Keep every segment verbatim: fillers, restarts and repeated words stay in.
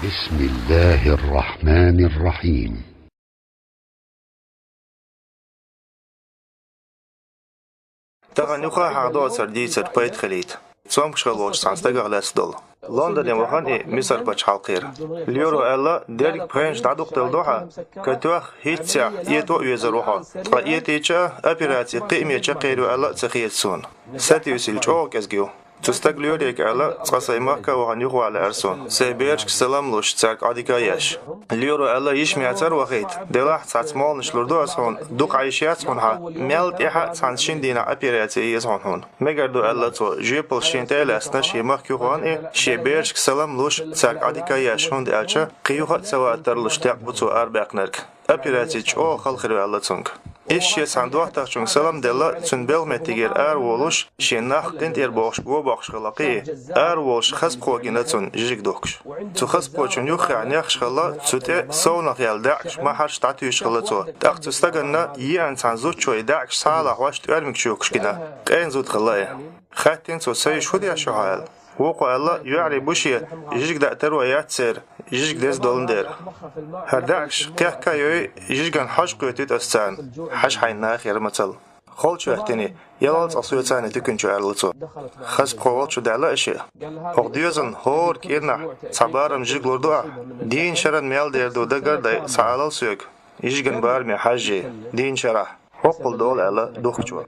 بسم الله الرحمن الرحيم. Тахан юха хьахдоацар дийцар пайда хилийта. Цомгаш хила волчу цхьана стагах лаьцна долу. Лондоне вахана и Мисар пачхьалкхера. Леро аьлла, дерриг пхенаш дӀадукхаделла ду хьан, катоьх хӀинццехь это а везар ву хьо. Ткъа этийча а, операци кхиаме чекхъер ю аьлла а ца хета суна. Сатуьйсийла чӀогӀа кӀезиг ю. Цу стага Лерига аьлла, цкъа сайн махка а вахана юхавала лаьара суна, сайн берашка салам луш, цаьрга Ӏодика а еш. Леро аьлла, йиш ма яцара вахийта. Делахь цхьацца молханаш лур ду аса хьуна, дукха Ӏийш яц хьуна хьан, мел тӀаьхьа а цхьана шина дийнахь операци е еза хьуна хьуна. Мегар ду аьлла цо, жоьпаллаш шена тӀе а лаьцна, шен махка юхавахана и, шен берашка салам луш, цаьрга Ӏодика а еш, хӀунда аьлча кхин юха а ца ван тарлуш декъ бу цо арабаьккхинарг. Операци чӀогӀа хала хир ву аьлла цуьнга. Иза шен цхьана доттагӀчуьнга салам а делла, цуьнан белхан меттигера араволуш, шен нах къинтӀера бохуш го боккхуш хилла кхин а, араволуш хаза пхо гина цунна жижиг духкуш. Цу хаза пхочунна юххехь нехаш хилла, цу тӀе совнаха яьлла даьӀахкаш, махьарш дӀатуьйсуш хилла цо. ТӀаккха цу стаганна еана цхьана зудчо и даьӀахкаш схьа а лахьош, тӀоьрмигаш чоькхуш гина. Къена зуда хилла и. Хаьттина цо, са йиша хӀун деш ю хьо аьлла. Вукхо аьлла, йоӀарий бу шен, жижиг даа таро яц церан, жижиг деза долун дера. ХӀара даьӀахкаш кхехка а йой, жижиган хьожа кхоьтуьйту ас царна, хьажа хьайна наха яра мацалла. Холчу хӀоьттина, ялал цкъа соьца а туькан чу, аьлла цо. Хаза пхо волчу даьлла а шиъ. Окху доьзална хӀора кӀирнахь цхьа барам жижиг лур ду ахь? Дийнна шаран мел дер ду дагар а дай, схьаалал соьга, жижиган бараме хьаьжжий, дийнна шарахь. ХӀоккхул долу аьлла духкучо.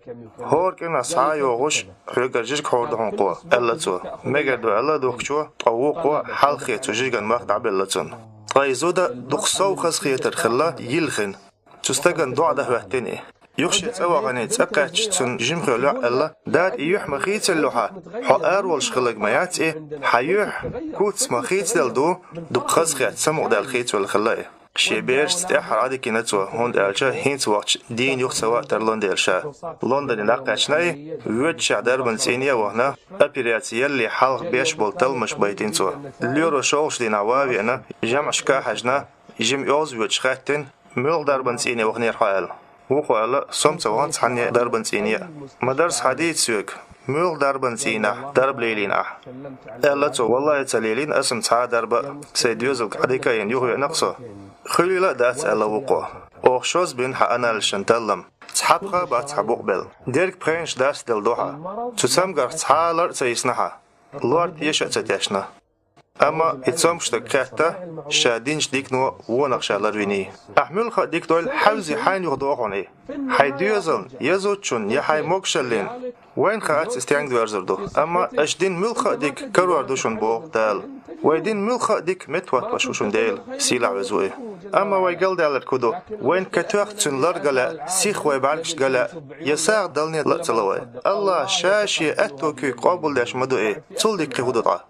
ХӀора кӀирнахь схьа а йогӀуш, хьоьгара жижиг хьор ду хьуна кхо, аьлла цо. Мегар ду аьлла духкучо, ткъа вукхо хьалххе цу жижиган мах дӀабелла цунна. Ткъа и зуда дукха сов хазахетар хилла йилхина. Цу стагана доӀа дан хӀоьттина и. Юха шен цӀа вахана, цӀа кхаьчча цунна жимхо лоьӀа аьлла, дада, и юьхь ма хийцалла ю хьан, хьо араволуш хилларг ма яц и, хьан юьхь, куц ма хийцаделла ду, дукха хазахетта самукъадаьлла хийцавелла хилла и. Шен берашца тӀаьххьара Ӏодика йина цо, хӀунда аьлча хӀинца вахча дийна юха ца ван а тарлун дела ша. Лондоне дӀакхаьчна и, воьдучехь дарбан цӀийне а вахана, операци ялале хьалха беш болу талламаш байтина цо. Леро шолгӀачу дийнахь ван а веана, жамӀашка а хьаьжна, жима оьгӀаз а воьдуш хаьттина, муьлха дарбан цӀийне ваханера хьо аьлла. Вукхо аьлла, со-м ца вахана цхьанне а дарбан цӀийне а. Ма-дарра хьадийца соьга, муьлха дарбан цӀийнехь дарба лелийна ахь? Аьлла цо, валлахӀи, ца лелийна аса-м цхьа а дарба а, сайн доьзалга Ӏодика а йина юхавеана-кх со. Хуьлийла а дац, аьлла вукхо. Оха шозза бина хьан анализашна таллам. Цхьа пха а бац хьан букъ белла. Дерриг пхенаш дастаделла ду хьан. Цу цамгарх цхьа а лар а ца йисна хьан. Лор теша а ца тешна. Амма и цомгуш стаг кхетта, ша динчу дикано вонах ша ларвиний. Ахь муьлхха а дика дойла, хьаьвзи хьайна юха доху хьуна и. Хьайн доьзална, я зудчунна, я хьайн могушаллина. Вайна хаац и стенга доьрзур ду. Амма аша дина муьлхха а дика карор ду шуна боху Дала. Вай дина муьлхха а дика меттахӀоттош ву шуна Дела, сийлахь веза ву и. Амма вай галдаьлларг хӀун ду? Вайна катоьхна цуьнан лар ган лаьа, сиха вай бӀаьргашна ган лаьа, я сагӀа далне а ла а ца ло вай. АллахӀа ша шен аьтто куьйга къобалдеш ма ду и, цул дика кхин хӀун ду ткъа?